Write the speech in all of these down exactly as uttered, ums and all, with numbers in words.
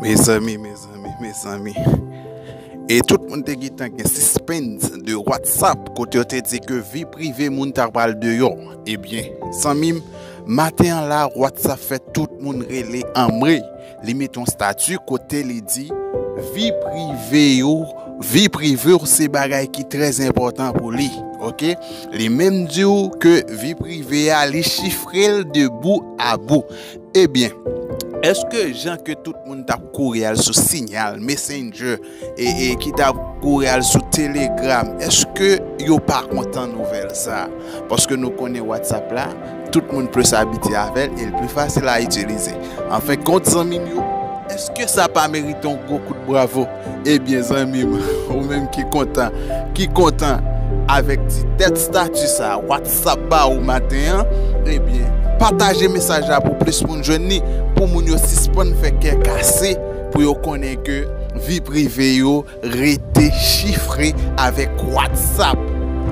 Mezanmi, mezanmi, mezanmi. E tout moun te gentan gen sispens de WhatsApp kote yo te di ke vi prive moun ta pral deyò. Ebyen, zanmi m, maten an la, WhatsApp fè tout moun rele anmwe. Li mete yon stati kote li di vi prive yo, vi prive w se bagay ki trè enpòtan pou li. Oke? Li menm di w ke vi prive a, li chifre l de bout a bout. Ebyen, èske jan ke tout moun t ap kouri al sou Signal, Messenger, e, e ki t ap kouri al sou Telegram, èske yo pa kontan nouvèl sa a? Paske nou konnen WhatsApp la, tout moun plis abitye avè l e l pli fasil a itilize. Anfen kont, zanmi m yo, èske sa pa merite yon gwo kout bravo? Ebyen, zanmi m, ou menm ki kontan, ki kontan avèk ti tèt stati sa a WhatsApp ba ou maten an, ebyen, pataje mesaj la pou plis moun jwenn li, pou moun yo sispann fè kè kase, pou yo konnen ke vi prive yo rete chifre avèk WhatsApp.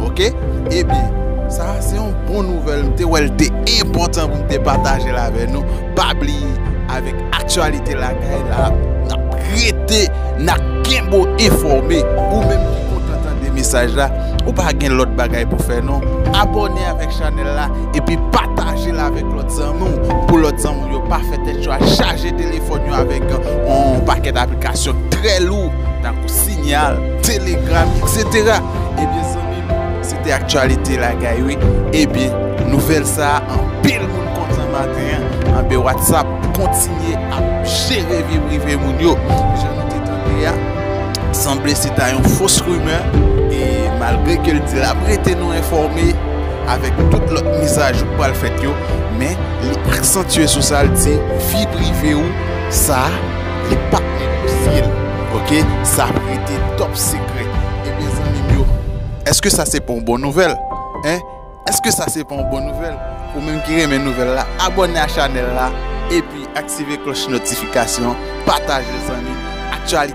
Oke? Ebyen, sa a se yon bon nouvèl. M te wè l te enpòtan pou m te pataje l avè nou. Pa bliye, avèk aktyalite lakay la, n ap rete, n ap kenbe w enfòme. Ou menm ki kontan tande mesaj la, ou pa gen lòt bagay pou fè non. Abòne avèk chanèl la, epi pataje l avèk lòt zanmi w, pou lòt zanmi w yo pa fè tèt yo al chaje telefòn yo avèk yon pakèt aplikasyon trè lou, tankou Signal, Telegram, etsetera. Ebyen, zanmi m, se te aktyalite lakay, wi. Ebyen, nouvèl sa a, anpil moun kontan maten an. Anben, WhatsApp kontinye ap jere vi prive moun yo. Jan nou te tande a, sanble se ta yon fos rimè, e malgre ke l di l ap rete nou enfòme avèk tout lòt mizajou k pral fèt yo, men li aksantye sou sa, l di vi prive w sa, li p ap negosye l. Oke? Sa ap rete top sekrè. Ebyen, zanmi m yo, èske sa se pa yon bon nouvèl? Hein? Èske sa se pa yon bon nouvèl? Ou menm ki renmen nouvèl la, abòne a chanèl la, epi aktive klòch notifikasyon, pataje, zanmi. Aktyalite.